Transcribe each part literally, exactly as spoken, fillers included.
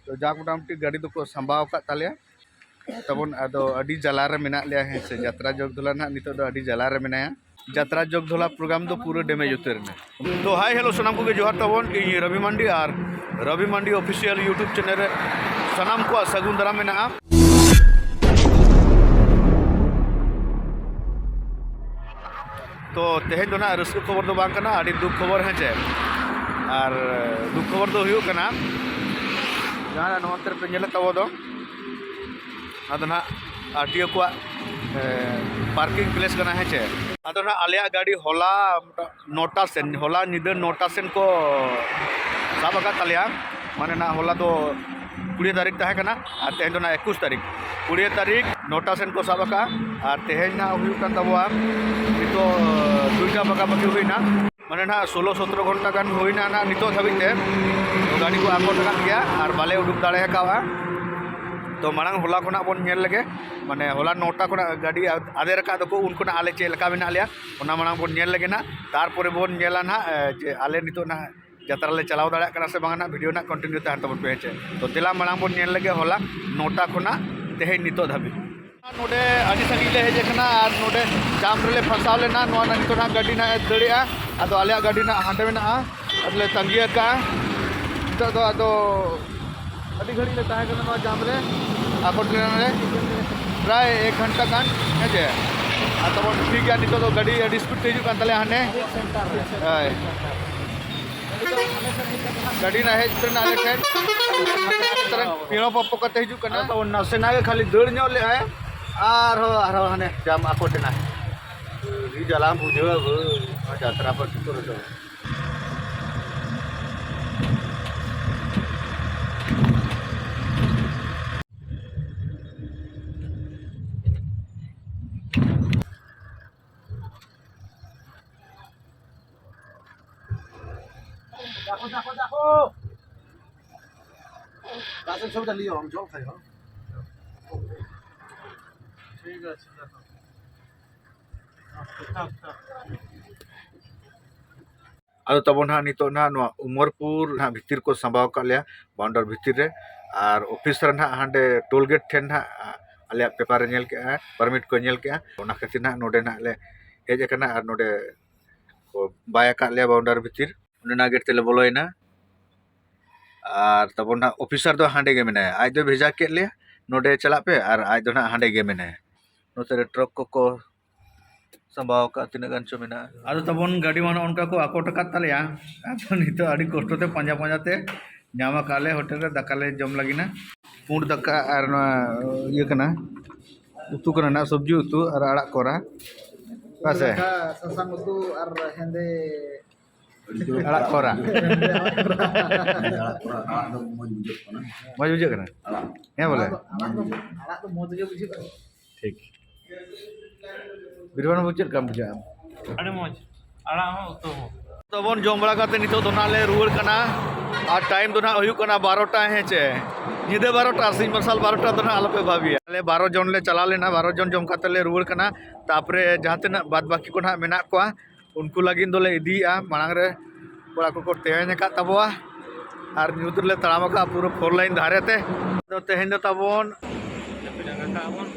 ᱛᱚ ᱡᱟᱠ, ᱢᱚᱴᱟᱢᱩᱴᱤ ᱜᱟᱹᱰᱤ ᱫᱚᱠᱚ ᱥᱟᱢᱵᱟᱣ ᱟᱠᱟᱫ ᱛᱟᱞᱮᱭᱟ ᱛᱟᱵᱚᱱ᱾ ᱟᱫᱚ ᱟᱹᱰᱤ ᱡᱟᱞᱟ ᱨᱮ ᱢᱮᱱᱟᱜ ᱞᱮᱭᱟ, ᱦᱮᱸ ᱥᱮ᱾ ᱡᱟᱛᱨᱟ ᱡᱚᱜᱽ ᱫᱷᱚᱞᱟ ᱱᱟᱦᱟᱜ ᱱᱤᱛᱚᱜ ᱫᱚ ᱟᱹᱰᱤ ᱡᱟᱞᱟ ᱨᱮ ᱢᱮᱱᱟᱭᱟ᱾ ᱡᱟᱛᱨᱟ ᱡᱚᱜᱽ ᱫᱷᱚᱞᱟ ᱯᱨᱳᱜᱨᱟᱢ ᱫᱚ ᱯᱩᱨᱟᱹ ᱰᱮᱢᱮᱡᱽ ᱩᱛᱟᱹᱨ ᱮᱱᱟ᱾ ᱛᱚ ᱦᱟᱭ ᱦᱮᱞᱳ ᱥᱟᱱᱟᱢ ᱠᱚᱜᱮ ᱡᱚᱦᱟᱨ ᱛᱟᱵᱚᱱ, ᱤᱧ ᱨᱚᱵᱤ ᱢᱟᱱᱰᱤ ᱟᱨ ᱨᱚᱵᱤ ᱢᱟᱱᱰᱤ ᱚᱯᱷᱤᱥᱤᱭᱟᱞ YouTube ᱪᱮᱱᱮᱞ ᱨᱮ ᱥᱟᱱᱟᱢ ᱠᱚᱣᱟᱜ ᱥᱟᱹᱜᱩᱱ ᱫᱟᱨᱟᱢ ᱢᱮᱱᱟᱜᱼᱟ᱾ ᱛᱚ ᱛᱮᱦᱮᱧ ᱫᱚ ᱱᱟᱜ ᱨᱟᱹᱥᱠᱟᱹ ᱠᱷᱚᱵᱚᱨ ᱫᱚ ᱵᱟᱝ ᱠᱟᱱᱟ, ᱟᱹᱰᱤ ᱫᱩᱠ ᱠᱷᱚᱵᱚᱨ, ᱦᱮᱸ ᱪᱮ᱾ ᱟᱨ ᱫᱩᱠ ᱠᱷᱚᱵᱚᱨ ᱫᱚ ᱦᱩᱭᱩᱜ ᱠᱟᱱᱟ, ᱡᱟᱦᱟᱸ ᱱᱚᱣᱟ ᱛᱮ ᱯᱮ ᱧᱮᱞᱮᱫ ᱛᱟᱵᱚ ᱫᱚ, ᱟᱫᱚ ᱱᱟᱜ ᱟᱨ ᱴᱤ ᱳ ᱠᱚᱣᱟᱜ, ᱮ, ᱯᱟᱨᱠᱤᱝ ᱯᱞᱮᱥ ᱠᱟᱱᱟ, ᱦᱮᱸ ᱪᱮ᱾ ᱟᱫᱚ ᱱᱟᱜ ᱟᱞᱮᱭᱟᱜ ᱜᱟᱹᱰᱤ ᱦᱚᱞᱟ ᱱᱚᱴᱟ ᱥᱮᱱ, ᱦᱚᱞᱟ ᱧᱤᱫᱟᱹ ᱱᱚᱴᱟ ᱥᱮᱱ ᱠᱚ ᱥᱟᱵ ᱟᱠᱟᱫ ᱛᱟᱞᱮᱭᱟ᱾ ᱢᱟᱱᱮ ᱱᱟᱜ ᱦᱚᱞᱟ ᱫᱚ ᱠᱩᱲᱤ ᱛᱟᱹᱨᱤᱠᱷ ᱛᱟᱦᱮᱸ ᱠᱟᱱᱟ ᱟᱨ ᱛᱮᱦᱮᱧ ᱫᱚ ᱱᱟᱜ ᱮᱠᱩᱥ ᱛᱟᱹᱨᱤᱠᱷ᱾ ᱠᱩᱲᱤ ᱛᱟᱹᱨᱤᱠᱷ ᱱᱚᱴᱟ ᱥᱮᱱ ᱠᱚ ᱥᱟᱵ ᱟᱠᱟᱫᱼᱟ ᱟᱨ ᱛᱮᱦᱮᱧ ᱱᱟᱜ ᱦᱩᱭᱩᱜ ᱠᱟᱱ ᱛᱟᱵᱚᱣᱟ ᱱᱤᱛᱚᱜ ᱫᱩᱭᱴᱟ ᱯᱟᱠᱟᱯᱟᱠᱤ ᱦᱩᱭᱱᱟ᱾ ᱢᱟᱱᱮ ᱱᱟᱦᱟᱜ ᱥᱳᱞᱳ ᱥᱚᱛᱨᱚ ᱜᱷᱚᱱᱴᱟ ᱜᱟᱱ ᱦᱩᱭᱱᱟ ᱱᱟᱦᱟᱜ ᱱᱤᱛᱚᱜ ᱫᱷᱟᱹᱵᱤᱡ ᱛᱮ᱾ ᱛᱚ ᱜᱟᱹᱰᱤ ᱠᱚ ᱟᱠᱚᱴ ᱟᱠᱟᱫ ᱜᱮᱭᱟ ᱟᱨ ᱵᱟᱞᱮ ᱩᱰᱩᱠ ᱫᱟᱲᱮ ᱟᱠᱟᱫᱼᱟ᱾ ᱛᱚ ᱢᱟᱲᱟᱝ ᱦᱚᱞᱟ ᱠᱷᱚᱱᱟᱜ ᱵᱚᱱ ᱧᱮᱞ ᱞᱮᱜᱮ, ᱢᱟᱱᱮ ᱦᱚᱞᱟ ᱱᱚᱴᱟ ᱠᱷᱚᱱᱟᱜ ᱜᱟᱹᱰᱤ ᱟᱫᱮᱨ ᱟᱠᱟᱫ ᱫᱚᱠᱚ, ᱩᱱ ᱠᱷᱚᱱᱟᱜ ᱟᱞᱮ ᱪᱮᱫ ᱞᱮᱠᱟ ᱢᱮᱱᱟᱜ ᱞᱮᱭᱟ ᱚᱱᱟ ᱢᱟᱲᱟᱝ ᱵᱚᱱ ᱧᱮᱞ ᱞᱮᱜᱮ ᱱᱟᱦᱟᱜ, ᱛᱟᱨᱯᱚᱨᱮ ᱵᱚᱱ ᱧᱮᱞᱟ ᱱᱟᱦᱟᱜ, ᱮ, ᱡᱮ ᱟᱞᱮ ᱱᱤᱛᱚᱜ ᱱᱟᱦᱟᱜ ᱡᱟᱛᱨᱟ ᱞᱮ ᱪᱟᱞᱟᱣ ᱫᱟᱲᱮᱭᱟᱜ ᱠᱟᱱᱟ ᱥᱮ ᱵᱟᱝ ᱱᱟᱦᱟᱜ᱾ ᱵᱷᱤᱰᱤᱭᱳ ᱱᱟᱦᱟᱜ ᱠᱚᱱᱴᱤᱱᱤᱭᱩ ᱛᱟᱦᱮᱱ ᱛᱟᱵᱚᱱ ᱯᱮ, ᱦᱮᱸ ᱪᱮ᱾ ᱛᱚ ᱫᱮᱞᱟ ᱢᱟᱲᱟᱝ ᱵᱚᱱ ᱧᱮᱞ ᱞᱮᱜᱮ ᱦᱚᱞᱟ ᱱᱚᱴᱟ ᱠᱷᱚᱱᱟᱜ ᱛᱮᱦᱮᱧ ᱱᱤᱛᱚᱜ ᱫᱷᱟᱹᱵᱤᱡ᱾ ᱱᱚᱰᱮ ᱟᱹᱰᱤ ᱥᱟᱺᱜᱤᱧ ᱞᱮ ᱦᱮᱡ ᱟᱠᱟᱱᱟ ᱟᱨ ᱱᱚᱰᱮ ᱡᱟᱢ ᱨᱮᱞᱮ ᱯᱷᱟᱸᱥᱟᱣ ᱞᱮᱱᱟ᱾ ᱱᱚᱣᱟ ᱱᱟᱜ ᱱᱤᱛᱚᱜ ᱱᱟᱜ ᱜᱟᱹᱰᱤ ᱱᱟᱜ ᱮ ᱫᱟᱹᱲᱮᱜᱼᱟ, ᱟᱫᱚ ᱟᱞᱮᱭᱟᱜ ᱜᱟᱹᱰᱤ ᱱᱟᱜ ᱦᱟᱸᱰᱮ ᱢᱮᱱᱟᱜᱼᱟ, ᱟᱫᱚᱞᱮ ᱛᱟᱺᱜᱤ ᱟᱠᱟᱫᱼᱟ᱾ ᱱᱤᱛᱚᱜ ᱫᱚ ᱟᱫᱚ ᱟᱹᱰᱤ ᱜᱷᱟᱹᱲᱤᱡ ᱞᱮ ᱛᱟᱦᱮᱸ ᱠᱟᱱᱟ ᱱᱚᱣᱟ ᱡᱟᱢ ᱨᱮ, ᱟᱠᱚᱴ ᱞᱮᱱᱟ ᱞᱮ ᱯᱨᱟᱭ ᱮᱠ ᱜᱷᱚᱱᱴᱟ ᱜᱟᱱ, ᱦᱮᱸ ᱪᱮ᱾ ᱟᱨ ᱛᱟᱵᱚᱱ ᱴᱷᱤᱠ ᱜᱮᱭᱟ, ᱱᱤᱛᱚᱜ ᱫᱚ ᱜᱟᱹᱰᱤ ᱟᱹᱰᱤ ᱥᱯᱤᱰ ᱛᱮ ᱦᱤᱡᱩᱜ ᱠᱟᱱ ᱛᱟᱞᱮᱭᱟ ᱦᱟᱱᱮ᱾ ᱦᱳᱭ᱾ ᱜᱟᱹᱰᱤ ᱨᱮᱱᱟᱜ ᱦᱮᱡ ᱨᱮᱱᱟᱜ ᱟᱞᱮ ᱴᱷᱮᱱ ᱯᱤᱲᱚ ᱯᱚᱯᱚ ᱠᱟᱛᱮ ᱦᱤᱡᱩᱜ ᱠᱟᱱᱟ᱾ ᱟᱫᱚ ᱱᱟᱥᱮᱱᱟᱜ ᱜᱮ ᱠᱷᱟᱹᱞᱤ ᱫᱟᱹᱲ ᱧᱚᱜ ᱞᱮᱜᱼᱟᱭ, ᱟᱨᱦᱚᱸ, ᱟᱨᱦᱚᱸ ᱦᱟᱱᱮ ᱡᱟᱢ ᱟᱠᱚᱴ ᱮᱱᱟ᱾ ᱟᱹᱰᱤ ᱡᱟᱞᱟᱢ ᱵᱩᱡᱷᱟᱹᱣᱟ ᱵᱷᱟᱹᱭ, ᱱᱚᱣᱟ ᱡᱟᱛᱨᱟ ᱯᱟᱹᱴᱤ ᱠᱚᱨᱮ ᱫᱚ᱾ দেখো, দেখো, দেখো। গাছের ছবিটা নিও, আমি জল খাই, হ্যাঁ? ঠিক আছে, দেখো। আচ্ছা, থাক, থাক। ᱟᱫᱚ ᱛᱟᱵᱚᱱ ᱦᱟᱸᱜ ᱱᱤᱛᱚᱜ ᱱᱟᱦᱟᱜ ᱱᱚᱣᱟ ᱩᱢᱚᱨᱯᱩᱨ ᱱᱟᱦᱟᱜ ᱵᱷᱤᱛᱤᱨ ᱠᱚ ᱥᱟᱸᱵᱟᱣ ᱟᱠᱟᱫ ᱞᱮᱭᱟ, ᱵᱟᱣᱩᱱᱰᱟᱨ ᱵᱷᱤᱛᱤᱨ ᱨᱮ᱾ ᱟᱨ ᱚᱯᱷᱤᱥᱟᱨ ᱱᱟᱦᱟᱜ ᱦᱟᱸᱰᱮ ᱴᱳᱞ ᱜᱮᱴ ᱴᱷᱮᱱ ᱱᱟᱦᱟᱜ ᱟᱞᱮᱭᱟᱜ ᱯᱮᱯᱟᱨ ᱮ ᱧᱮᱞ ᱠᱮᱜᱼᱟ, ᱯᱟᱨᱢᱤᱴ ᱠᱚᱭ ᱧᱮᱞ ᱠᱮᱜᱼᱟ᱾ ᱚᱱᱟ ᱠᱷᱟᱹᱛᱤᱨ ᱱᱟᱦᱟᱜ ᱱᱚᱰᱮ ᱱᱟᱦᱟᱜ ᱞᱮ ᱦᱮᱡ ᱟᱠᱟᱱᱟ ᱟᱨ ᱱᱚᱰᱮ ᱠᱚ ᱵᱟᱭ ᱟᱠᱟᱫ ᱞᱮᱭᱟ ᱵᱟᱣᱩᱱᱰᱟᱨ ᱵᱷᱤᱛᱤᱨ᱾ ᱚᱸᱰᱮᱱᱟᱜ ᱜᱮᱴ ᱛᱮᱞᱮ ᱵᱚᱞᱚᱭᱮᱱᱟ᱾ ᱟᱨ ᱛᱟᱵᱚᱱ ᱱᱟᱦᱟᱜ ᱚᱯᱷᱤᱥᱟᱨ ᱫᱚ ᱦᱟᱸᱰᱮ ᱜᱮ ᱢᱮᱱᱟᱭᱟ, ᱟᱡ ᱫᱚ ᱵᱷᱮᱡᱟ ᱠᱮᱫ ᱞᱮᱭᱟ, ᱱᱚᱰᱮ ᱪᱟᱞᱟᱜ ᱯᱮ, ᱟᱨ ᱟᱡ ᱫᱚ ᱱᱟᱦᱟᱜ ᱦᱟᱸᱰᱮ ᱜᱮ ᱢᱮᱱᱟᱭᱟ᱾ ᱱᱚᱛᱮ ᱨᱮ ᱴᱨᱟᱠ ᱠᱚᱠᱚ ᱥᱟᱸᱵᱟᱣ ᱟᱠᱟᱫ, ᱛᱤᱱᱟᱹᱜ ᱜᱟᱱ ᱪᱚ ᱢᱮᱱᱟᱜᱼᱟ᱾ ᱟᱫᱚ ᱛᱟᱵᱚᱱ ᱜᱟᱹᱰᱤ ᱢᱟ ᱱᱚᱜᱼᱚ ᱱᱚᱝᱠᱟ ᱠᱚ ᱟᱠᱚᱴ ᱟᱠᱟᱫ ᱛᱟᱞᱮᱭᱟ᱾ ᱟᱫᱚ ᱱᱤᱛᱚᱜ ᱟᱹᱰᱤ ᱠᱚᱥᱴᱚ ᱛᱮ ᱯᱟᱸᱡᱟ ᱯᱟᱸᱡᱟ ᱛᱮ ᱧᱟᱢ ᱟᱠᱟᱫ ᱞᱮ ᱦᱳᱴᱮᱞ ᱨᱮ ᱫᱟᱠᱟ ᱞᱮ ᱡᱚᱢ ᱞᱟᱹᱜᱤᱫ ᱱᱟ᱾ ᱯᱩᱸᱰ ᱫᱟᱠᱟ ᱟᱨ ᱱᱚᱣᱟ ᱤᱭᱟᱹ ᱠᱟᱱᱟ, ᱩᱛᱩ ᱠᱟᱱᱟ ᱱᱟᱜ, ᱥᱚᱵᱽᱡᱤ ᱩᱛᱩ ᱟᱨ ᱟᱲᱟᱜ ᱠᱚᱨᱟ᱾ ᱵᱟᱥᱮ? ᱫᱟᱠᱟ, ᱥᱟᱥᱟᱝ ᱩᱛᱩ ᱟᱨ ᱦᱮᱸᱫᱮ ᱟᱲᱟᱜ ᱠᱚᱨᱟ᱾ ᱦᱮᱸᱫᱮ ᱟᱲᱟᱜ ᱠᱚᱨᱟ, ᱟᱲᱟᱜ ᱫᱚ ᱢᱚᱡᱽ ᱵᱩᱡᱷᱟᱹᱜ ᱠᱟᱱᱟ᱾ ᱢᱚᱡᱽ ᱵᱩᱡᱷᱟᱹᱜ ᱠᱟᱱᱟ? ᱟᱲᱟᱜ᱾ ᱦᱮᱸ ᱵᱚᱞᱮ? ᱟᱲᱟᱜ ᱫᱚ, ᱟᱲᱟᱜ ᱫᱚ ᱢᱚᱡᱽ ᱜᱮ ᱵᱩᱡᱷᱟᱹᱜ ᱠᱟᱱᱟ᱾ ᱴᱷᱤᱠ᱾ ᱵᱤᱨᱵᱟᱱ ᱵᱟᱹᱵᱩ, ᱪᱮᱫ ᱞᱮᱠᱟᱢ ᱵᱩᱡᱷᱟᱹᱣᱟ ᱟᱢ? ᱟᱹᱰᱤ ᱢᱚᱡᱽ, ᱟᱲᱟᱜ ᱦᱚᱸ ᱩᱛᱩ ᱦᱚᱸ᱾ ᱛᱚᱵᱚᱱ ᱡᱚᱢ ᱵᱟᱲᱟ ᱠᱟᱛᱮ ᱱᱤᱛᱚᱜ ᱫᱚ ᱱᱟᱦᱟᱜ ᱞᱮ ᱨᱩᱣᱟᱹᱲ ᱠᱟᱱᱟ᱾ ᱟᱨ ᱴᱟᱭᱤᱢ ᱫᱚ ᱱᱟᱦᱟᱜ ᱦᱩᱭᱩᱜ ᱠᱟᱱᱟ ᱵᱟᱨᱚᱴᱟ, ᱦᱮᱸ ᱪᱮ? ᱧᱤᱫᱟᱹ ᱵᱟᱨᱚᱴᱟ, ᱥᱤᱧ ᱢᱟᱨᱥᱟᱞ ᱵᱟᱨᱚᱴᱟ ᱫᱚ ᱱᱟᱦᱟᱜ ᱟᱞᱚᱯᱮ ᱵᱷᱟᱹᱵᱤᱭᱟ᱾ ᱟᱞᱮ ᱵᱟᱨᱚ ᱡᱚᱱ ᱞᱮ ᱪᱟᱞᱟᱣ ᱞᱮᱱᱟ, ᱵᱟᱨᱚ ᱡᱚᱱ ᱡᱚᱢ ᱠᱟᱛᱮ ᱞᱮ ᱨᱩᱣᱟᱹᱲ ᱠᱟᱱᱟ᱾ ᱛᱟᱯᱚᱨᱮ ᱡᱟᱦᱟᱸ ᱛᱤᱱᱟᱹᱜ ᱵᱟᱫ ᱵᱟᱹᱠᱤ ᱠᱚ ᱱᱟᱦᱟᱜ ᱢᱮᱱᱟᱜ ᱠᱚᱣᱟ, ᱩᱱᱠᱩ ᱞᱟᱹᱜᱤᱫ ᱫᱚᱞᱮ ᱤᱫᱤᱭᱮᱫᱼᱟ᱾ ᱢᱟᱲᱟᱝ ᱨᱮ ᱠᱚᱲᱟ ᱠᱚᱠᱚ ᱛᱮᱧ ᱟᱠᱟᱫ ᱛᱟᱵᱚᱣᱟ ᱟᱨ ᱧᱩᱛ ᱨᱮᱞᱮ ᱛᱟᱲᱟᱢ ᱟᱠᱟᱫᱼᱟ ᱯᱩᱨᱟᱹ ᱯᱷᱳᱨ ᱞᱟᱭᱤᱱ ᱫᱷᱟᱨᱮ ᱛᱮ᱾ ᱟᱫᱚ ᱛᱮᱦᱮᱧ ᱫᱚ ᱛᱟᱵᱚᱱ ᱡᱟᱹᱯᱤᱫ ᱟᱸᱜᱟ ᱠᱟᱜᱼᱟ ᱵᱚᱱ᱾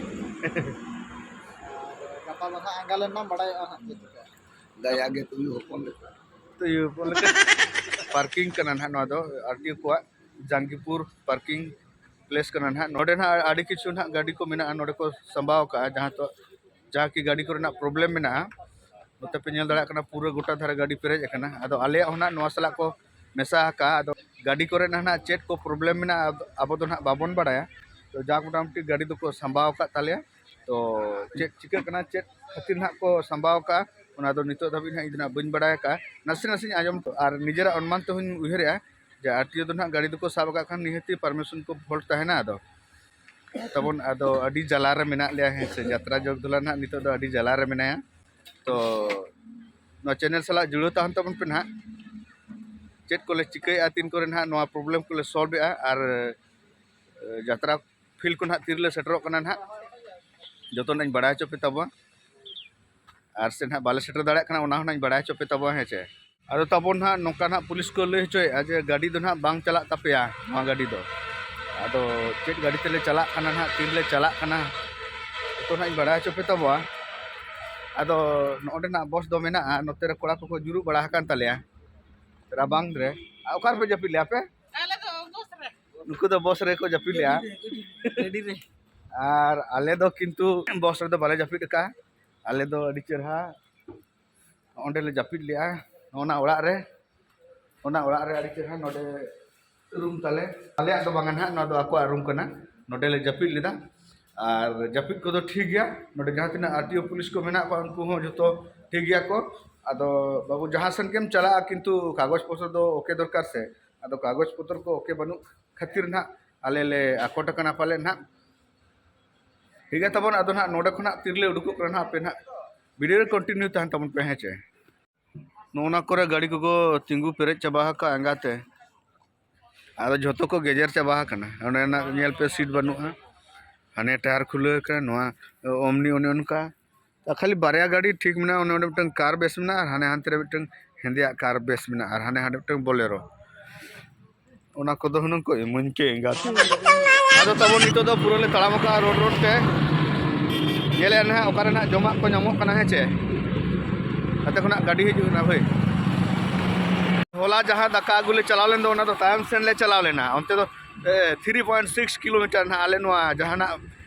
ᱜᱟᱯᱟ ᱫᱚ ᱦᱟᱸᱜ ᱟᱸᱜᱟ ᱞᱮᱱ ᱢᱟ ᱵᱟᱲᱟᱭᱚᱜᱼᱟ ᱦᱟᱸᱜ ᱪᱮᱫ ᱪᱤᱠᱟᱹᱜᱼᱟ᱾ ᱫᱟᱭᱟ ᱜᱮ ᱛᱩᱭᱩ ᱦᱚᱯᱚᱱ ᱞᱮᱠᱟ᱾ ᱛᱩᱭᱩ ᱦᱚᱯᱚᱱ ᱞᱮᱠᱟ᱾ ᱯᱟᱨᱠᱤᱝ ᱠᱟᱱᱟ ᱱᱟᱦᱟᱜ ᱱᱚᱣᱟ ᱫᱚ ᱟᱨ ᱴᱤ ᱳ ᱠᱚᱣᱟᱜ᱾ ᱡᱟᱝᱜᱤᱯᱩᱨ ᱯᱟᱨᱠᱤᱝ ᱯᱞᱮᱥ ᱠᱟᱱᱟ ᱱᱟᱦᱟᱜ᱾ ᱱᱚᱰᱮ ᱱᱟᱦᱟᱜ ᱟᱹᱰᱤ ᱠᱤᱪᱷᱩ ᱱᱟᱦᱟᱜ ᱜᱟᱹᱰᱤ ᱠᱚ ᱢᱮᱱᱟᱜᱼᱟ, ᱱᱚᱰᱮ ᱠᱚ ᱥᱟᱸᱵᱟᱣ ᱠᱟᱜᱼᱟ, ᱡᱟᱦᱟᱸ ᱫᱚ, ᱡᱟᱦᱟᱸ ᱠᱤ ᱜᱟᱹᱰᱤ ᱠᱚᱨᱮᱱᱟᱜ ᱯᱨᱚᱵᱞᱮᱢ ᱢᱮᱱᱟᱜᱼᱟ᱾ ᱱᱚᱛᱮ ᱯᱮ ᱧᱮᱞ ᱫᱟᱲᱮᱭᱟᱜ ᱠᱟᱱᱟ, ᱯᱩᱨᱟᱹ ᱜᱚᱴᱟ ᱫᱷᱟᱨᱮ ᱜᱟᱹᱰᱤ ᱯᱮᱨᱮᱡ ᱟᱠᱟᱱᱟ᱾ ᱟᱫᱚ ᱟᱞᱮᱭᱟᱜ ᱦᱚᱸ ᱱᱟᱦᱟᱜ ᱱᱚᱣᱟ ᱥᱟᱞᱟᱜ ᱠᱚ ᱢᱮᱥᱟ ᱟᱠᱟᱜᱼᱟ᱾ ᱟᱫᱚ ᱜᱟᱹᱰᱤ ᱠᱚᱨᱮ ᱱᱟᱦᱟᱜ ᱪᱮᱫ ᱠᱚ ᱯᱨᱚᱵᱞᱮᱢ ᱢᱮᱱᱟᱜᱼᱟ, ᱟᱵᱚ ᱫᱚ ᱱᱟᱦᱟᱜ ᱵᱟᱵᱚᱱ ᱵᱟᱲᱟᱭᱟ᱾ ᱛᱚ ᱡᱟᱠ, ᱢᱚᱴᱟᱢᱩᱴᱤ ᱜᱟᱹᱰᱤ ᱫᱚᱠᱚ ᱥᱟᱸᱵᱟᱣ ᱟᱠᱟᱫ ᱛᱟᱞᱮᱭᱟ᱾ ᱛᱚ ᱪᱮᱫ ᱪᱤᱠᱟᱹᱜ ᱠᱟᱱᱟ, ᱪᱮᱫ ᱠᱷᱟᱹᱛᱤᱨ ᱱᱟᱦᱟᱜ ᱠᱚ ᱥᱟᱸᱵᱟᱣ ᱟᱠᱟᱫᱼᱟ, ᱚᱱᱟ ᱫᱚ ᱱᱤᱛᱚᱜ ᱫᱷᱟᱹᱵᱤᱡ ᱱᱟᱦᱟᱜ ᱤᱧ ᱫᱚ ᱱᱟᱦᱟᱜ ᱵᱟᱹᱧ ᱵᱟᱲᱟᱭ ᱟᱠᱟᱫᱼᱟ᱾ ᱱᱟᱥᱮ ᱱᱟᱥᱮᱧ ᱟᱸᱡᱚᱢ ᱟᱨ ᱱᱤᱡᱮᱨᱟᱜ ᱚᱱᱩᱢᱟᱱ ᱛᱮᱦᱚᱧ ᱩᱭᱦᱟᱹᱨᱮᱜᱼᱟ ᱡᱮ ᱟᱨ ᱴᱤ ᱳ ᱫᱚ ᱱᱟᱦᱟᱜ ᱜᱟᱹᱰᱤ ᱫᱚᱠᱚ ᱥᱟᱵ ᱟᱠᱟᱫ ᱠᱷᱟᱱ ᱱᱤᱦᱟᱹᱛᱤ ᱯᱟᱨᱢᱤᱥᱚᱱ ᱠᱚ ᱯᱷᱚᱞᱴ ᱛᱟᱦᱮᱱᱟ᱾ ᱟᱫᱚ ᱛᱟᱵᱚᱱ ᱟᱫᱚ ᱟᱹᱰᱤ ᱡᱟᱞᱟ ᱨᱮ ᱢᱮᱱᱟᱜ ᱞᱮᱭᱟ, ᱦᱮᱸ ᱥᱮ᱾ ᱡᱟᱛᱨᱟ ᱡᱚᱜᱽᱫᱷᱚᱞᱟ ᱱᱟᱦᱟᱜ ᱱᱤᱛᱚᱜ ᱫᱚ ᱟᱹᱰᱤ ᱡᱟᱞᱟ ᱨᱮ ᱢᱮᱱᱟᱭᱟ᱾ ᱛᱚ ᱱᱚᱣᱟ ᱪᱮᱱᱮᱞ ᱥᱟᱞᱟᱜ ᱡᱩᱲᱟᱹᱣ ᱛᱟᱦᱮᱱ ᱛᱟᱵᱚᱱ ᱯᱮ ᱱᱟᱦᱟᱜ᱾ ᱪᱮᱫ ᱠᱚᱞᱮ ᱪᱤᱠᱟᱹᱭᱮᱫᱼᱟ, ᱛᱤᱱ ᱠᱚᱨᱮ ᱱᱟᱦᱟᱜ ᱱᱚᱣᱟ ᱯᱨᱚᱵᱞᱮᱢ ᱠᱚᱞᱮ ᱥᱚᱞᱵᱷ ᱮᱫᱼᱟ ᱟᱨ ᱡᱟᱛᱨᱟ ᱯᱷᱤᱞᱰ ᱠᱚ ᱱᱟᱦᱟᱜ ᱛᱤᱨᱮᱞᱮ ᱥᱮᱴᱮᱨᱚᱜ ᱠᱟᱱᱟ ᱱᱟᱦᱟᱜ, ᱡᱚᱛᱚ ᱱᱟᱦᱟᱜ ᱤᱧ ᱵᱟᱲᱟᱭ ᱦᱚᱪᱚ ᱯᱮ ᱛᱟᱵᱚᱱᱟ᱾ ᱟᱨ ᱥᱮ ᱱᱟᱦᱟᱜ ᱵᱟᱞᱮ ᱥᱮᱴᱮᱨ ᱫᱟᱲᱮᱭᱟᱜ ᱠᱟᱱᱟ, ᱚᱱᱟ ᱦᱚᱸ ᱱᱟᱦᱟᱜ ᱤᱧ ᱵᱟᱲᱟᱭ ᱦᱚᱪᱚ ᱯᱮ ᱛᱟᱵᱚᱱᱟ, ᱦᱮᱸ ᱪᱮ᱾ ᱟᱫᱚ ᱛᱟᱵᱚᱱ ᱱᱟᱦᱟᱜ ᱱᱚᱝᱠᱟ ᱱᱟᱦᱟᱜ ᱯᱩᱞᱤᱥ ᱠᱚ ᱞᱟᱹᱭ ᱦᱚᱪᱚᱭᱮᱫᱼᱟ ᱡᱮ ᱜᱟᱹᱰᱤ ᱫᱚ ᱱᱟᱦᱟᱜ ᱵᱟᱝ ᱪᱟᱞᱟᱜ ᱛᱟᱯᱮᱭᱟ, ᱱᱚᱣᱟ ᱜᱟᱹᱰᱤ ᱫᱚ᱾ ᱟᱫᱚ ᱪᱮᱫ ᱜᱟᱹᱰᱤ ᱛᱮᱞᱮ ᱪᱟᱞᱟᱜ ᱠᱟᱱᱟ ᱱᱟᱦᱟᱜ, ᱛᱤᱱ ᱨᱮᱞᱮ ᱪᱟᱞᱟᱜ ᱠᱟᱱᱟ, ᱡᱚᱛᱚ ᱱᱟᱦᱟᱜ ᱤᱧ ᱵᱟᱲᱟᱭ ᱦᱚᱪᱚ ᱯᱮ ᱛᱟᱵᱚᱣᱟ᱾ ᱟᱫᱚ ᱱᱚᱜᱼᱚᱸᱰᱮ ᱱᱟᱦᱟᱜ ᱵᱚᱥ ᱫᱚ ᱢᱮᱱᱟᱜᱼᱟ, ᱱᱚᱛᱮ ᱨᱮ ᱠᱚᱲᱟ ᱠᱚᱠᱚ ᱡᱩᱨᱩᱜ ᱵᱟᱲᱟ ᱟᱠᱟᱱ ᱛᱟᱞᱮᱭᱟ ᱨᱟᱵᱟᱝ ᱨᱮ᱾ ᱟᱨ ᱚᱠᱟ ᱨᱮᱯᱮ ᱡᱟᱹᱯᱤᱫ ᱞᱮᱜᱼᱟ ᱟᱯᱮ? ᱟᱞᱮ ᱫᱚ ᱵᱚᱥ ᱨᱮ᱾ ᱱᱩᱠᱩ ᱫᱚ ᱵᱚᱥ ᱨᱮᱠᱚ ᱡᱟᱹᱯᱤᱫ ᱞᱮᱜᱼᱟ᱾ ᱜᱟᱹᱰᱤ ᱨᱮ᱾ ᱟᱨ ᱟᱞᱮ ᱫᱚ ᱠᱤᱱᱛᱩ ᱵᱚᱥ ᱨᱮᱫᱚ ᱵᱟᱞᱮ ᱡᱟᱹᱯᱤᱫ ᱟᱠᱟᱫᱼᱟ᱾ ᱟᱞᱮ ᱫᱚ ᱟᱹᱰᱤ ᱪᱮᱨᱦᱟ ᱚᱸᱰᱮ ᱞᱮ ᱡᱟᱹᱯᱤᱫ ᱞᱮᱜᱼᱟ, ᱚᱱᱟ ᱚᱲᱟᱜ ᱨᱮ, ᱚᱱᱟ ᱚᱲᱟᱜ ᱨᱮ ᱟᱹᱰᱤ ᱪᱮᱨᱦᱟ ᱱᱚᱰᱮ ᱨᱩᱢ ᱛᱟᱞᱮ᱾ ᱟᱞᱮᱭᱟᱜ ᱫᱚ ᱵᱟᱝᱟ ᱱᱟᱦᱟᱜ, ᱱᱚᱣᱟ ᱫᱚ ᱟᱠᱚᱣᱟᱜ ᱨᱩᱢ ᱠᱟᱱᱟ᱾ ᱱᱚᱰᱮ ᱞᱮ ᱡᱟᱹᱯᱤᱫ ᱞᱮᱫᱟ᱾ ᱟᱨ ᱡᱟᱹᱯᱤᱫ ᱠᱚᱫᱚ ᱴᱷᱤᱠ ᱜᱮᱭᱟ, ᱱᱚᱰᱮ ᱡᱟᱦᱟᱸ ᱛᱤᱱᱟᱹᱜ ᱟᱨ ᱴᱤ ᱳ ᱯᱩᱞᱤᱥ ᱠᱚ ᱢᱮᱱᱟᱜ ᱠᱚᱣᱟ, ᱩᱱᱠᱩ ᱦᱚᱸ ᱡᱚᱛᱚ ᱴᱷᱤᱠ ᱜᱮᱭᱟ ᱠᱚ᱾ ᱟᱫᱚ ᱵᱟᱹᱵᱩ, ᱡᱟᱦᱟᱸ ᱥᱮᱱ ᱜᱮᱢ ᱪᱟᱞᱟᱜᱼᱟ, ᱠᱤᱱᱛᱩ ᱠᱟᱜᱚᱡᱽ ᱯᱚᱛᱨᱚ ᱫᱚ ᱳᱠᱮ ᱫᱚᱨᱠᱟᱨ ᱥᱮ᱾ ᱟᱫᱚ ᱠᱟᱜᱚᱡᱽ ᱯᱚᱛᱨᱚ ᱠᱚ ᱳᱠᱮ ᱵᱟᱹᱱᱩᱜ ᱠᱷᱟᱹᱛᱤᱨ ᱱᱟᱦᱟᱜ ᱟᱞᱮ ᱞᱮ ᱟᱠᱚᱴ ᱟᱠᱟᱱᱟ ᱯᱟᱞᱮ ᱱᱟᱦᱟᱜ᱾ ᱴᱷᱤᱠ ᱜᱮᱭᱟ ᱛᱟᱵᱚᱱ, ᱟᱫᱚ ᱱᱟᱦᱟᱜ ᱱᱚᱰᱮ ᱠᱷᱚᱱᱟᱜ ᱛᱤᱨᱮᱞᱮ ᱩᱰᱩᱠᱚᱜ ᱠᱟᱱᱟ ᱱᱟᱦᱟᱜ, ᱟᱯᱮ ᱱᱟᱦᱟᱜ ᱵᱷᱤᱰᱤᱭᱳ ᱨᱮ ᱠᱚᱱᱴᱤᱱᱤᱭᱩ ᱛᱟᱦᱮᱱ ᱛᱟᱵᱚᱱ ᱯᱮ, ᱦᱮᱸ ᱪᱮ? ᱱᱚᱜᱼᱚ ᱱᱟ ᱠᱚᱨᱮ ᱜᱟᱹᱰᱤ ᱠᱚᱠᱚ ᱛᱤᱸᱜᱩ ᱯᱮᱨᱮᱡ ᱪᱟᱵᱟ ᱟᱠᱟᱫᱼᱟ ᱮᱸᱜᱟᱛᱮ᱾ ᱟᱫᱚ ᱡᱷᱚᱛᱚ ᱠᱚ ᱜᱮᱡᱮᱨ ᱪᱟᱵᱟ ᱟᱠᱟᱱᱟ᱾ ᱚᱸᱰᱮᱱᱟᱜ ᱧᱮᱞ ᱯᱮ, ᱥᱤᱴ ᱵᱟᱹᱱᱩᱜᱼᱟ, ᱦᱟᱱᱮ ᱴᱟᱭᱟᱨ ᱠᱷᱩᱞᱟᱹᱣ ᱟᱠᱟᱱᱟ, ᱱᱚᱣᱟ ᱚᱢᱱᱤ ᱚᱱᱮ ᱚᱱᱠᱟ᱾ ᱟᱨ ᱠᱷᱟᱹᱞᱤ ᱵᱟᱨᱭᱟ ᱜᱟᱹᱰᱤ ᱴᱷᱤᱠ ᱢᱮᱱᱟᱜᱼᱟ, ᱚᱱᱮ ᱚᱸᱰᱮ ᱢᱤᱫᱴᱟᱝ ᱠᱟᱨ ᱵᱮᱥ ᱢᱮᱱᱟᱜᱼᱟ, ᱟᱨ ᱦᱟᱱᱮ ᱦᱟᱱᱛᱮ ᱨᱮ ᱢᱤᱫᱴᱟᱝ ᱦᱮᱸᱫᱮᱭᱟᱜ ᱠᱟᱨ ᱵᱮᱥ ᱢᱮᱱᱟᱜᱼᱟ, ᱟᱨ ᱦᱟᱱᱮ ᱦᱟᱸᱰᱮ ᱢᱤᱫᱴᱟᱝ ᱵᱚᱞᱮᱨᱳ᱾ ᱚᱱᱟ ᱠᱚᱫᱚ ᱦᱩᱱᱟᱹᱝ ᱠᱚ ᱤᱢᱟᱹᱧ ᱠᱮ ᱮᱸᱜᱟᱛ᱾ ᱟᱫᱚ ᱛᱟᱵᱚᱱ ᱱᱤᱛᱚᱜ ᱫᱚ ᱯᱩᱨᱟᱹ ᱞᱮ ᱛᱟᱲᱟᱢ ᱟᱠᱟᱫᱼᱟ ᱨᱳᱰ ᱨᱳᱰ ᱛᱮ᱾ ᱧᱮᱞᱮᱫᱼᱟ ᱱᱟᱦᱟᱜ ᱚᱠᱟᱨᱮ ᱱᱟᱦᱟᱜ ᱡᱚᱢᱟᱜ ᱠᱚ ᱧᱟᱢᱚᱜ ᱠᱟᱱᱟ, ᱦᱮᱸ ᱪᱮ? ᱜᱟᱛᱮ ᱠᱷᱚᱱᱟᱜ ᱜᱟᱹᱰᱤ ᱦᱤᱡᱩᱜ ᱠᱟᱱᱟ ᱵᱷᱟᱹᱭ᱾ ᱦᱚᱞᱟ ᱡᱟᱦᱟᱸ ᱫᱟᱠᱟ ᱟᱹᱜᱩ ᱞᱮ ᱪᱟᱞᱟᱣ ᱞᱮᱱ ᱫᱚ, ᱚᱱᱟ ᱫᱚ ᱛᱟᱭᱚᱢ ᱥᱮᱱ ᱞᱮ ᱪᱟᱞᱟᱣ ᱞᱮᱱᱟ᱾ ᱚᱱᱛᱮ ᱫᱚ ᱛᱷᱨᱤ ᱯᱚᱭᱮᱱᱴ ᱥᱤᱠᱥ ᱠᱤᱞᱳᱢᱤᱴᱟᱨ ᱱᱟᱦᱟᱜ ᱟᱞᱮ ᱱᱚᱣᱟ ᱡᱟᱦᱟᱱᱟᱜ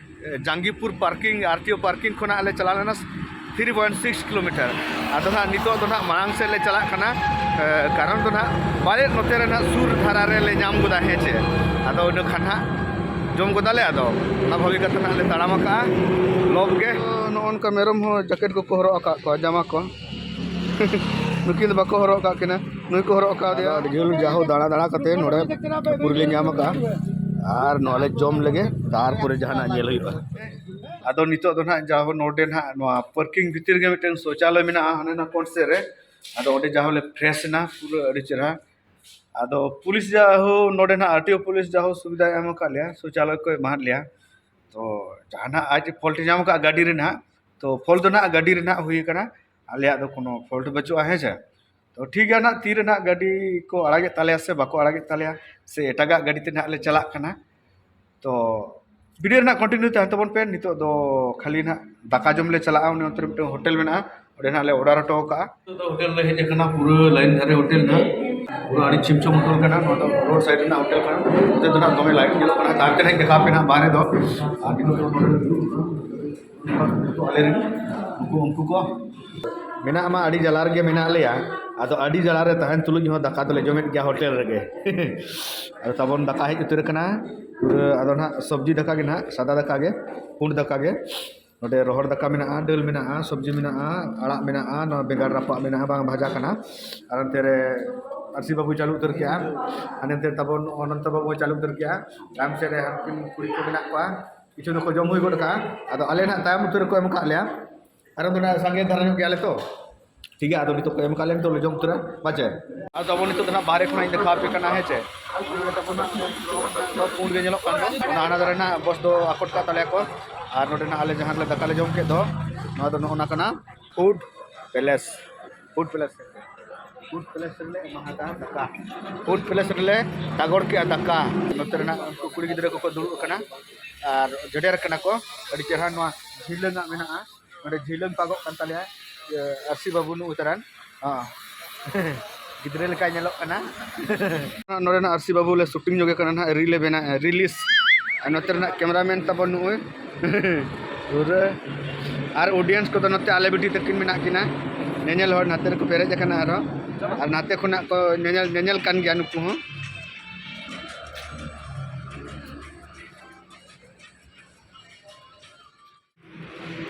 ᱮ, ᱡᱟᱝᱜᱤᱯᱩᱨ ᱯᱟᱨᱠᱤᱝ, ᱟᱨ ᱴᱤ ᱳ ᱯᱟᱨᱠᱤᱝ ᱠᱷᱚᱱᱟᱜ ᱞᱮ ᱪᱟᱞᱟᱣ ᱞᱮᱱᱟ ᱛᱷᱨᱤ ᱯᱚᱭᱮᱱᱴ ᱥᱤᱠᱥ ᱠᱤᱞᱳᱢᱤᱴᱟᱨ᱾ ᱟᱫᱚ ᱱᱟᱦᱟᱜ ᱱᱤᱛᱚᱜ ᱫᱚ ᱱᱟᱦᱟᱜ ᱢᱟᱲᱟᱝ ᱥᱮᱫ ᱞᱮ ᱪᱟᱞᱟᱜ ᱠᱟᱱᱟ, ᱮ, ᱠᱟᱨᱚᱱ ᱫᱚ ᱱᱟᱦᱟᱜ ᱯᱟᱞᱮᱫ ᱱᱚᱛᱮ ᱨᱮ ᱱᱟᱦᱟᱜ ᱥᱩᱨ ᱫᱷᱟᱨᱟ ᱨᱮ ᱞᱮ ᱧᱟᱢ ᱜᱚᱫᱟ, ᱦᱮᱸ ᱪᱮ? ᱟᱫᱚ ᱤᱱᱟᱹ ᱠᱷᱟᱱ ᱱᱟᱦᱟᱜ ᱡᱚᱢ ᱜᱚᱫᱟᱞᱮ, ᱟᱫᱚ ᱚᱱᱟ ᱵᱷᱟᱵᱤ ᱠᱟᱛᱮ ᱱᱟᱦᱟᱜ ᱞᱮ ᱛᱟᱲᱟᱢ ᱟᱠᱟᱜᱼᱟ ᱞᱚᱵ ᱜᱮ᱾ ᱱᱚᱜᱼᱚ ᱱᱚᱝᱠᱟ ᱢᱮᱨᱚᱢ ᱦᱚᱸ ᱡᱟᱠᱮᱴ ᱠᱚᱠᱚ ᱦᱚᱨᱚᱜ ᱟᱠᱟᱫ ᱠᱚᱣᱟ, ᱡᱟᱢᱟ ᱠᱚ᱾ ᱱᱩᱠᱤᱱ ᱫᱚ ᱵᱟᱠᱚ ᱦᱚᱨᱚᱜ ᱟᱠᱟᱫ ᱠᱤᱱᱟ, ᱱᱩᱭ ᱠᱚ ᱦᱚᱨᱚᱜ ᱟᱠᱟᱫᱮᱭᱟ᱾ ᱟᱫᱚ ᱟᱹᱰᱤ ᱡᱷᱟᱹᱞ ᱡᱟᱦᱳ ᱫᱟᱬᱟ ᱫᱟᱬᱟ ᱠᱟᱛᱮ ᱱᱚᱰᱮ ᱯᱩᱨᱤ ᱞᱮ ᱧᱟᱢ ᱟᱠᱟᱫᱼᱟ, ᱟᱨ ᱱᱚᱣᱟ ᱞᱮ ᱡᱚᱢ ᱞᱮᱜᱮ, ᱛᱟᱨᱯᱚᱨᱮ ᱡᱟᱦᱟᱱᱟᱜ ᱧᱮᱞ ᱦᱩᱭᱩᱜᱼᱟ᱾ ᱟᱫᱚ ᱱᱤᱛᱚᱜ ᱫᱚ ᱱᱟᱦᱟᱜ ᱡᱟᱦᱳ ᱱᱚᱰᱮ ᱱᱟᱦᱟᱜ ᱱᱚᱣᱟ ᱯᱟᱨᱠᱤᱝ ᱵᱷᱤᱛᱤᱨ ᱜᱮ ᱢᱤᱫᱴᱟᱝ ᱥᱳᱪᱟᱞᱚᱭ ᱢᱮᱱᱟᱜᱼᱟ, ᱦᱟᱱᱮ ᱱᱟ ᱠᱚᱬ ᱥᱮᱫ ᱨᱮ᱾ ᱟᱫᱚ ᱚᱸᱰᱮ ᱡᱟᱦᱳ ᱞᱮ ᱯᱷᱨᱮᱥ ᱮᱱᱟ ᱯᱩᱨᱟᱹ ᱟᱹᱰᱤ ᱪᱮᱨᱦᱟ᱾ ᱟᱫᱚ ᱯᱩᱞᱤᱥ ᱡᱟᱦᱳ ᱱᱚᱰᱮ ᱱᱟᱦᱟᱜ ᱟᱨ ᱴᱤ ᱳ ᱯᱩᱞᱤᱥ ᱡᱟᱦᱳ ᱥᱩᱵᱤᱫᱷᱟᱭ ᱮᱢ ᱟᱠᱟᱫ ᱞᱮᱭᱟ, ᱥᱳᱪᱟᱞᱚᱭ ᱠᱚ ᱮᱢᱟᱫ ᱞᱮᱭᱟ᱾ ᱛᱚ ᱡᱟᱦᱟᱱᱟᱜ ᱟᱡ ᱯᱷᱚᱞᱴ ᱧᱟᱢ ᱟᱠᱟᱫ ᱜᱟᱹᱰᱤ ᱨᱮ ᱱᱟᱦᱟᱜ, ᱛᱚ ᱯᱷᱚᱞᱴ ᱫᱚ ᱱᱟᱦᱟᱜ ᱜᱟᱹᱰᱤ ᱨᱮ ᱱᱟᱦᱟᱜ ᱦᱩᱭ ᱟᱠᱟᱱᱟ, ᱟᱞᱮᱭᱟᱜ ᱫᱚ ᱠᱳᱱᱳ ᱯᱷᱚᱞᱴ ᱵᱟᱹᱪᱩᱜᱼᱟ, ᱦᱮᱸ ᱥᱮ᱾ ᱛᱚ ᱴᱷᱤᱠ ᱜᱮᱭᱟ ᱱᱟᱦᱟᱜ, ᱛᱤᱨᱮ ᱱᱟᱦᱟᱜ ᱜᱟᱹᱰᱤ ᱠᱚ ᱟᱲᱟᱜᱮᱫ ᱛᱟᱞᱮᱭᱟ ᱥᱮ ᱵᱟᱠᱚ ᱟᱲᱟᱜᱮᱫ ᱛᱟᱞᱮᱭᱟ, ᱥᱮ ᱮᱴᱟᱜᱟᱜ ᱜᱟᱹᱰᱤ ᱛᱮ ᱱᱟᱦᱟᱜ ᱞᱮ ᱪᱟᱞᱟᱜ ᱠᱟᱱᱟ᱾ ᱛᱚ ᱵᱷᱤᱰᱤᱭᱳ ᱨᱮᱱᱟᱜ ᱠᱚᱱᱴᱤᱱᱤᱭᱩ ᱛᱟᱦᱮᱱ ᱛᱟᱵᱚᱱ ᱯᱮ᱾ ᱱᱤᱛᱚᱜ ᱫᱚ ᱠᱷᱟᱹᱞᱤ ᱱᱟᱦᱟᱜ ᱫᱟᱠᱟ ᱡᱚᱢ ᱞᱮ ᱪᱟᱞᱟᱜᱼᱟ᱾ ᱚᱱᱮ ᱚᱱᱛᱮ ᱨᱮ ᱢᱤᱫᱴᱟᱝ ᱦᱳᱴᱮᱞ ᱢᱮᱱᱟᱜᱼᱟ, ᱚᱸᱰᱮ ᱱᱟᱦᱟᱜ ᱞᱮ ᱚᱰᱟᱨ ᱦᱚᱴᱚ ᱠᱟᱜᱼᱟ᱾ ᱱᱤᱛᱚᱜ ᱫᱚ ᱦᱳᱴᱮᱞ ᱞᱮ ᱦᱮᱡ ᱟᱠᱟᱱᱟ, ᱯᱩᱨᱟᱹ ᱞᱟᱭᱤᱱ ᱫᱷᱟᱨᱮ ᱦᱳᱴᱮᱞ ᱱᱟᱦᱟᱜ, ᱯᱩᱨᱟᱹ ᱟᱹᱰᱤ ᱪᱷᱤᱢ ᱪᱷᱟᱢ ᱦᱳᱴᱮᱞ ᱠᱟᱱᱟ᱾ ᱱᱚᱣᱟ ᱫᱚ ᱨᱳᱰ ᱥᱟᱭᱤᱰ ᱨᱮᱱᱟᱜ ᱦᱳᱴᱮᱞ ᱠᱟᱱᱟ᱾ ᱱᱚᱛᱮ ᱫᱚ ᱱᱟᱦᱟᱜ ᱫᱚᱢᱮ ᱞᱟᱭᱤᱴ ᱧᱮᱞᱚᱜ ᱠᱟᱱᱟ, ᱛᱟᱭᱚᱢ ᱛᱮ ᱱᱟᱦᱟᱜ ᱤᱧ ᱫᱮᱠᱷᱟᱣ ᱟᱯᱮ ᱱᱟᱦᱟᱜ ᱵᱟᱦᱨᱮ ᱫᱚ᱾ ᱟᱨ ᱱᱤᱛᱚᱜ ᱫᱚ ᱱᱚᱰᱮ ᱫᱩᱲᱩᱵ ᱟᱠᱟᱱᱟ᱾ ᱩᱱᱠᱩ ᱟᱞᱮ ᱨᱮᱱ, ᱩᱱᱠᱩ, ᱩᱱᱠᱩ ᱠᱚ ᱢᱮᱱᱟᱜ ᱢᱟ ᱟᱹᱰᱤ ᱡᱟᱞᱟ ᱨᱮᱜᱮ ᱢᱮᱱᱟᱜ ᱞᱮᱭᱟ᱾ ᱟᱫᱚ ᱟᱹᱰᱤ ᱡᱟᱞᱟ ᱨᱮ ᱛᱟᱦᱮᱱ ᱛᱩᱞᱩᱡ ᱦᱚᱸ ᱫᱟᱠᱟ ᱫᱚᱞᱮ ᱡᱚᱢᱮᱫ ᱜᱮᱭᱟ ᱦᱳᱴᱮᱞ ᱨᱮᱜᱮ᱾ ᱟᱫᱚ ᱛᱟᱵᱚᱱ ᱫᱟᱠᱟ ᱦᱮᱡ ᱩᱛᱟᱹᱨ ᱟᱠᱟᱱᱟ᱾ ᱯᱩᱨᱟᱹ ᱟᱫᱚ ᱱᱟᱦᱟᱜ ᱥᱚᱵᱽᱡᱤ ᱫᱟᱠᱟ ᱜᱮ ᱱᱟᱦᱟᱜ, ᱥᱟᱫᱟ ᱫᱟᱠᱟ ᱜᱮ, ᱯᱩᱸᱰ ᱫᱟᱠᱟ ᱜᱮ᱾ ᱱᱚᱰᱮ ᱨᱚᱦᱚᱲ ᱫᱟᱠᱟ ᱢᱮᱱᱟᱜᱼᱟ, ᱫᱟᱹᱞ ᱢᱮᱱᱟᱜᱼᱟ, ᱥᱚᱵᱽᱡᱤ ᱢᱮᱱᱟᱜᱼᱟ, ᱟᱲᱟᱜ ᱢᱮᱱᱟᱜᱼᱟ, ᱱᱚᱣᱟ ᱵᱮᱸᱜᱟᱲ ᱨᱟᱯᱟᱜ ᱢᱮᱱᱟᱜᱼᱟ, ᱵᱟᱝ ᱵᱷᱟᱡᱟ ᱠᱟᱱᱟ᱾ ᱟᱨ ᱚᱱᱛᱮ ᱨᱮ ᱟᱨᱥᱤ ᱵᱟᱹᱵᱩᱭ ᱪᱟᱹᱞᱩ ᱩᱛᱟᱹᱨ ᱠᱮᱜᱼᱟ, ᱟᱨ ᱱᱚᱱᱛᱮ ᱛᱟᱵᱚᱱ ᱚᱱᱚᱱᱛᱚ ᱵᱟᱹᱵᱩᱭ ᱪᱟᱹᱞᱩ ᱩᱛᱟᱹᱨ ᱠᱮᱜᱼᱟ᱾ ᱛᱟᱭᱚᱢ ᱥᱮᱫ ᱨᱮ ᱦᱟᱱᱠᱤᱱ ᱠᱩᱲᱤ ᱠᱚ ᱢᱮᱱᱟᱜ ᱠᱚᱣᱟ, ᱠᱤᱪᱷᱩ ᱫᱚᱠᱚ ᱡᱚᱢ ᱦᱩᱭ ᱜᱚᱫ ᱠᱟᱜᱼᱟ᱾ ᱟᱫᱚ ᱟᱞᱮ ᱱᱟᱦᱟᱜ ᱛᱟᱭᱚᱢ ᱩᱛᱟᱹᱨ ᱨᱮᱠᱚ ᱮᱢ ᱠᱟᱜ ᱞᱮᱭᱟ, ᱠᱟᱨᱚᱱ ᱫᱚ ᱱᱟᱦᱟᱜ ᱥᱟᱸᱜᱮ ᱫᱷᱟᱨᱟ ᱧᱚᱜ ᱜᱮᱭᱟᱞᱮ ᱛᱚ᱾ ᱴᱷᱤᱠ ᱜᱮᱭᱟ, ᱟᱫᱚ ᱱᱤᱛᱚᱜ ᱠᱚ ᱮᱢ ᱠᱟᱜ ᱞᱮᱭᱟ, ᱱᱤᱛᱚᱜ ᱞᱮ ᱡᱚᱢ ᱩᱛᱟᱹᱨᱟ, ᱵᱟᱪᱮ? ᱟᱫᱚ ᱛᱟᱵᱚᱱ ᱱᱤᱛᱚᱜ ᱫᱚ ᱱᱟᱦᱟᱜ ᱵᱟᱦᱨᱮ ᱠᱷᱚᱱᱟᱜ ᱤᱧ ᱫᱮᱠᱷᱟᱣ ᱟᱯᱮ ᱠᱟᱱᱟ, ᱦᱮᱸ ᱪᱮ? ᱯᱩᱸᱰ ᱜᱮ ᱧᱮᱞᱚᱜ ᱠᱟᱱ ᱫᱚ, ᱚᱱᱟ ᱦᱟᱱᱟ ᱫᱷᱟᱨᱮ ᱱᱟᱦᱟᱜ ᱵᱚᱥ ᱫᱚ ᱟᱠᱚᱴ ᱠᱟᱜ ᱛᱟᱞᱮᱭᱟ ᱠᱚ᱾ ᱟᱨ ᱱᱚᱰᱮ ᱱᱟᱦᱟᱜ ᱟᱞᱮ ᱡᱟᱦᱟᱸ ᱨᱮᱞᱮ ᱫᱟᱠᱟ ᱞᱮ ᱡᱚᱢ ᱠᱮᱫ ᱫᱚ, ᱱᱚᱣᱟ ᱫᱚ ᱱᱚᱜᱼᱚ ᱱᱟ ᱠᱟᱱᱟ food palace. Food palace, food palace ᱨᱮᱞᱮ ᱮᱢᱟ ᱦᱟᱫᱟ ᱫᱟᱠᱟ᱾ ᱯᱷᱩᱰ ᱯᱮᱞᱮᱥ ᱨᱮᱞᱮ ᱛᱟᱜᱚᱲ ᱠᱮᱜᱼᱟ ᱫᱟᱠᱟ᱾ ᱱᱚᱛᱮ ᱨᱮᱱᱟᱜ ᱩᱱᱠᱩ ᱠᱩᱲᱤ ᱜᱤᱫᱽᱨᱟᱹ ᱠᱚᱠᱚ ᱫᱩᱲᱩᱵ ᱟᱠᱟᱱᱟ ᱟᱨ ᱡᱚᱰᱮᱨ ᱟᱠᱟᱱᱟ ᱠᱚ᱾ ᱟᱹᱰᱤ ᱪᱮᱦᱨᱟ ᱱᱚᱣᱟ ᱡᱷᱤᱞᱟᱹᱝ ᱟᱜ ᱢᱮᱱᱟᱜᱼᱟ᱾ ᱱᱚᱰᱮ ᱡᱷᱤᱞᱟᱹᱝ ᱯᱟᱜᱚᱜ ᱠᱟᱱ ᱛᱟᱞᱮᱭᱟ, ᱤᱭᱟᱹ, ᱟᱨᱥᱤ ᱵᱟᱹᱵᱩ ᱱᱩᱜ ᱩᱛᱟᱹᱨᱟᱱ᱾ ᱦᱚᱸ᱾ ᱜᱤᱫᱽᱨᱟᱹ ᱞᱮᱠᱟᱭ ᱧᱮᱞᱚᱜ ᱠᱟᱱᱟ᱾ ᱱᱚᱰᱮᱱᱟᱜ ᱟᱨᱥᱤ ᱵᱟᱹᱵᱩ ᱞᱮ ᱥᱩᱴᱤᱝ ᱧᱚᱜᱮ ᱠᱟᱱᱟ ᱱᱟᱦᱟᱜ, ᱨᱤᱞ ᱮ ᱵᱮᱱᱟᱣ, ᱨᱤᱞᱤᱥ᱾ ᱟᱨ ᱱᱚᱛᱮ ᱨᱮᱱᱟᱜ ᱠᱮᱢᱮᱨᱟᱢᱮᱱ ᱛᱟᱵᱚᱱ ᱱᱩᱜᱼᱩᱭ᱾ ᱯᱩᱨᱟᱹ᱾ ᱟᱨ ᱚᱰᱤᱭᱮᱱᱥ ᱠᱚᱫᱚ ᱱᱚᱛᱮ ᱟᱞᱮ ᱵᱤᱴᱤ ᱛᱟᱹᱠᱤᱱ ᱢᱮᱱᱟᱜ ᱠᱤᱱᱟ᱾ ᱧᱮᱧᱮᱞ ᱦᱚᱲ ᱱᱟᱛᱮ ᱨᱮᱠᱚ ᱯᱮᱨᱮᱡ ᱟᱠᱟᱱᱟ ᱟᱨᱦᱚᱸ᱾ ᱟᱨ ᱱᱟᱛᱮ ᱠᱷᱚᱱᱟᱜ ᱠᱚ ᱧᱮᱧᱮᱞ, ᱧᱮᱧᱮᱞ ᱠᱟᱱ ᱜᱮᱭᱟ ᱱᱩᱠᱩ ᱦᱚᱸ᱾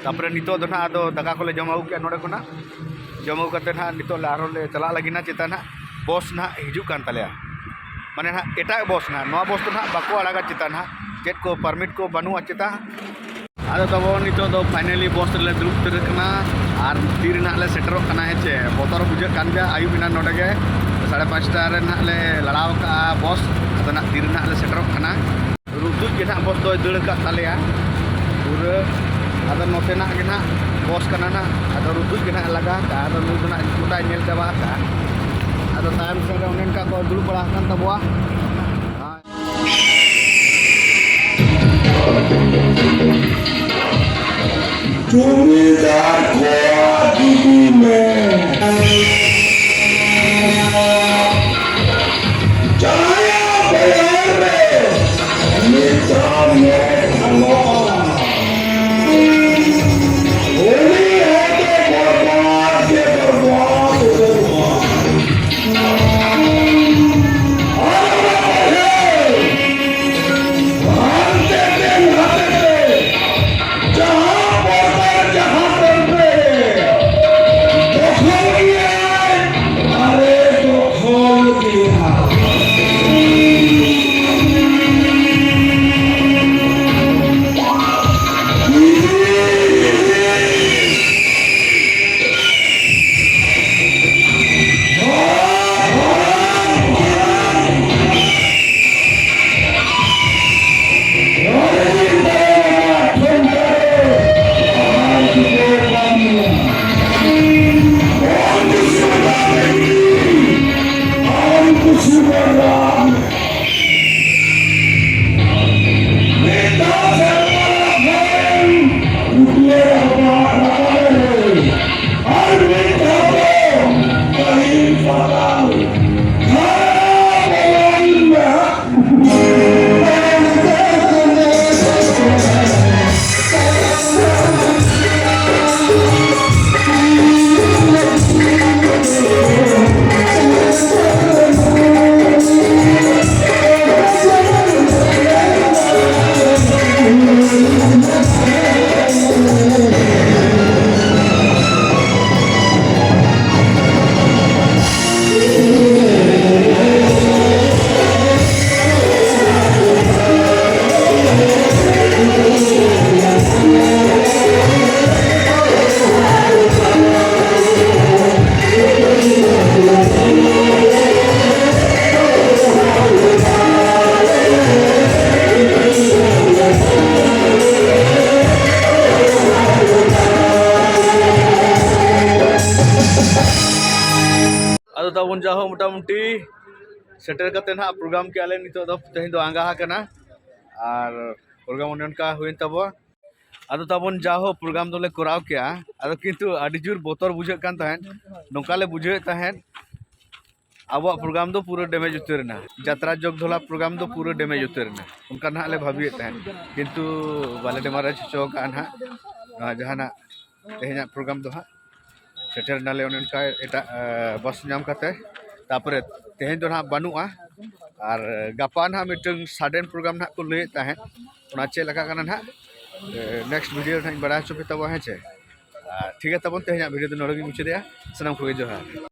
ᱛᱟᱯᱚᱨᱮ ᱱᱤᱛᱚᱜ ᱫᱚ ᱱᱟᱦᱟᱜ ᱟᱫᱚ ᱫᱟᱠᱟ ᱠᱚᱞᱮ ᱡᱚᱢ ᱟᱹᱜᱩ ᱠᱮᱜᱼᱟ ᱱᱚᱰᱮ ᱠᱷᱚᱱᱟᱜ᱾ ᱡᱚᱢ ᱟᱹᱜᱩ ᱠᱟᱛᱮ ᱱᱟᱦᱟᱜ ᱱᱤᱛᱚᱜ ᱞᱮ ᱟᱨᱦᱚᱸ ᱞᱮ ᱪᱟᱞᱟᱜ ᱞᱟᱹᱜᱤᱫ ᱱᱟᱦᱟᱜ ᱪᱮᱛᱟᱱ ᱱᱟᱦᱟᱜ᱾ ᱵᱚᱥ ᱱᱟᱦᱟᱜ ᱦᱤᱡᱩᱜ ᱠᱟᱱ ᱛᱟᱞᱮᱭᱟ, ᱢᱟᱱᱮ ᱱᱟᱦᱟᱜ ᱮᱴᱟᱜ ᱵᱚᱥ ᱱᱟᱦᱟᱜ, ᱱᱚᱣᱟ ᱵᱚᱥ ᱫᱚ ᱱᱟᱦᱟᱜ ᱵᱟᱠᱚ ᱟᱲᱟᱜᱟ ᱪᱮᱛᱟᱱ ᱱᱟᱦᱟᱜ, ᱪᱮᱫ ᱠᱚ ᱯᱟᱨᱢᱤᱴ ᱠᱚ ᱵᱟᱹᱱᱩᱜᱼᱟ ᱪᱮᱛᱟᱱ᱾ ᱟᱫᱚ ᱛᱟᱵᱚᱱ ᱱᱤᱛᱚᱜ ᱫᱚ ᱯᱷᱟᱭᱱᱟᱞᱤ ᱵᱚᱥ ᱨᱮᱞᱮ ᱫᱩᱲᱩᱵ ᱩᱛᱟᱹᱨ ᱟᱠᱟᱱᱟ ᱟᱨ ᱛᱤᱨᱮ ᱱᱟᱦᱟᱜ ᱞᱮ ᱥᱮᱴᱮᱨᱚᱜ ᱠᱟᱱᱟ, ᱦᱮᱸ ᱪᱮ? ᱵᱚᱛᱚᱨ ᱵᱩᱡᱷᱟᱹᱜ ᱠᱟᱱ ᱜᱮᱭᱟ᱾ ᱟᱹᱭᱩᱵ ᱮᱱᱟ ᱱᱚᱰᱮ ᱜᱮ, ᱥᱟᱲᱮ ᱯᱟᱸᱪᱴᱟ ᱨᱮ ᱱᱟᱦᱟᱜ ᱞᱮ ᱞᱟᱲᱟᱣ ᱠᱟᱜᱼᱟ ᱵᱚᱥ᱾ ᱟᱫᱚ ᱱᱟᱦᱟᱜ ᱛᱤᱨᱮ ᱱᱟᱦᱟᱜ ᱞᱮ ᱥᱮᱴᱮᱨᱚᱜ ᱠᱟᱱᱟ᱾ ᱨᱩᱛᱩᱡ ᱜᱮ ᱱᱟᱦᱟᱜ ᱵᱚᱥ ᱫᱚᱭ ᱫᱟᱹᱲ ᱟᱠᱟᱫ ᱛᱟᱞᱮᱭᱟ ᱯᱩᱨᱟᱹ᱾ ᱟᱫᱚ ᱱᱚᱛᱮᱱᱟᱜ ᱜᱮ ᱱᱟᱦᱟᱜ ᱵᱚᱥ ᱠᱟᱱᱟ ᱱᱟᱦᱟᱜ, ᱟᱫᱚ ᱨᱩᱛᱩᱡ ᱜᱮ ᱱᱟᱦᱟᱜ ᱞᱟᱜᱟ ᱟᱠᱟᱫᱼᱟ᱾ ᱟᱫᱚ ᱱᱩᱭ ᱫᱚ ᱱᱟᱦᱟᱜ ᱜᱚᱴᱟᱭ ᱧᱮᱞ ᱪᱟᱵᱟ ᱟᱠᱟᱫᱼᱟ᱾ ᱟᱫᱚ ᱛᱟᱭᱚᱢ ᱥᱮᱫ ᱨᱮ ᱚᱱᱮ ᱚᱱᱠᱟ ᱠᱚ ᱫᱩᱲᱩᱵ ᱵᱟᱲᱟ ᱟᱠᱟᱱ ᱛᱟᱵᱚᱣᱟ᱾ ᱡᱚᱢᱤᱫᱟᱨ ᱠᱚᱣᱟᱜ ᱡᱩᱫᱤ ᱢᱮ᱾ ᱡᱟᱦᱟᱸᱭᱟᱜ ᱵᱟᱭᱟᱨ ᱨᱮ ᱢᱤᱫ ᱫᱷᱟᱣ ᱢᱮᱫ ᱛᱷᱟᱱᱚᱜᱼᱟ, ᱩᱱᱤ ᱦᱚᱲ ᱫᱚ ᱵᱚᱨᱵᱟᱫ ᱜᱮ ᱵᱚᱨᱵᱟᱫ ᱩᱛᱟᱹᱨᱚᱜᱼᱟ᱾ ᱟᱨ ᱚᱱᱟ ᱵᱟᱦᱨᱮ ᱦᱟᱱᱛᱮ ᱛᱮ ᱱᱟᱛᱮ ᱛᱮ ᱡᱟᱦᱟᱸ ᱯᱚᱨᱠᱟᱨ ᱡᱟᱦᱟᱸ ᱛᱚᱱᱛᱨᱮ ᱫᱚᱠᱷᱚᱞ ᱜᱮᱭᱟ, ᱡᱟᱦᱳ, ᱢᱚᱴᱟᱢᱩᱴᱤ ᱥᱮᱴᱮᱨ ᱠᱟᱛᱮ ᱱᱟᱦᱟᱜ ᱯᱨᱳᱜᱨᱟᱢ ᱠᱮᱜᱼᱟ ᱞᱮ᱾ ᱱᱤᱛᱚᱜ ᱫᱚ ᱛᱮᱦᱮᱧ ᱫᱚ ᱟᱸᱜᱟ ᱟᱠᱟᱱᱟ ᱟᱨ ᱯᱨᱳᱜᱨᱟᱢ ᱚᱱᱮ ᱚᱱᱠᱟ ᱦᱩᱭᱮᱱ ᱛᱟᱵᱚᱣᱟ᱾ ᱟᱫᱚ ᱛᱟᱵᱚᱱ ᱡᱟᱦᱳ, ᱯᱨᱳᱜᱨᱟᱢ ᱫᱚᱞᱮ ᱠᱚᱨᱟᱣ ᱠᱮᱜᱼᱟ, ᱟᱫᱚ ᱠᱤᱱᱛᱩ ᱟᱹᱰᱤ ᱡᱳᱨ ᱵᱚᱛᱚᱨ ᱵᱩᱡᱷᱟᱹᱜ ᱠᱟᱱ ᱛᱟᱦᱮᱸᱫ᱾ ᱱᱚᱝᱠᱟ ᱞᱮ ᱵᱩᱡᱷᱟᱹᱣᱮᱫ ᱛᱟᱦᱮᱸᱫ ᱟᱵᱚᱣᱟᱜ ᱯᱨᱳᱜᱨᱟᱢ ᱫᱚ ᱯᱩᱨᱟᱹ ᱰᱮᱢᱮᱡᱽ ᱩᱛᱟᱹᱨ ᱮᱱᱟ, ᱡᱟᱛᱨᱟ ᱡᱚᱜᱽ ᱫᱷᱚᱞᱟ ᱯᱨᱳᱜᱨᱟᱢ ᱫᱚ ᱯᱩᱨᱟᱹ ᱰᱮᱢᱮᱡᱽ ᱩᱛᱟᱹᱨ ᱮᱱᱟ, ᱚᱱᱠᱟ ᱱᱟᱦᱟᱜ ᱞᱮ ᱵᱷᱟᱹᱵᱤᱭᱮᱫ ᱛᱟᱦᱮᱸᱫ᱾ ᱠᱤᱱᱛᱩ ᱵᱟᱞᱮ ᱰᱮᱢᱮᱡᱽ ᱦᱚᱪᱚ ᱟᱠᱟᱫᱼᱟ ᱱᱟᱦᱟᱜ ᱱᱚᱣᱟ ᱡᱟᱦᱟᱱᱟᱜ ᱛᱮᱦᱮᱧᱟᱜ ᱯᱨᱳᱜᱨᱟᱢ ᱫᱚ ᱦᱟᱸᱜ᱾ ᱥᱮᱴᱮᱨ ᱮᱱᱟᱞᱮ ᱚᱱᱮ ᱚᱱᱠᱟ ᱮᱴᱟᱜ ᱵᱟᱥ ᱧᱟᱢ ᱠᱟᱛᱮ᱾ ᱛᱟᱨᱯᱚᱨᱮ ᱛᱮᱦᱮᱧ ᱫᱚ ᱱᱟᱦᱟᱜ ᱵᱟᱹᱱᱩᱜᱼᱟ, ᱟᱨ ᱜᱟᱯᱟ ᱱᱟᱦᱟᱜ ᱢᱤᱫᱴᱟᱝ ᱥᱟᱰᱮᱱ ᱯᱨᱳᱜᱨᱟᱢ ᱱᱟᱦᱟᱜ ᱠᱚ ᱞᱟᱹᱭᱮᱫ ᱛᱟᱦᱮᱸᱫ, ᱚᱱᱟ ᱪᱮᱫ ᱞᱮᱠᱟ ᱠᱟᱱᱟ ᱱᱟᱦᱟᱜ ᱱᱮᱠᱥᱴ ᱵᱷᱤᱰᱤᱭᱳ ᱨᱮ ᱱᱟᱦᱟᱜ ᱤᱧ ᱵᱟᱲᱟᱭ ᱦᱚᱪᱚ ᱯᱮ ᱛᱟᱵᱚᱱᱟ, ᱦᱮᱸ ᱪᱮ? ᱟᱨ ᱴᱷᱤᱠ ᱜᱮᱭᱟ, ᱛᱟᱵᱚᱱ ᱛᱮᱦᱮᱧᱟᱜ ᱵᱷᱤᱰᱤᱭᱳ ᱫᱚ ᱱᱚᱰᱮ ᱜᱤᱧ ᱢᱩᱪᱟᱹᱫᱮᱜᱼᱟ᱾ ᱥᱟᱱᱟᱢ ᱠᱚᱜᱮ ᱡᱚᱦᱟᱨ᱾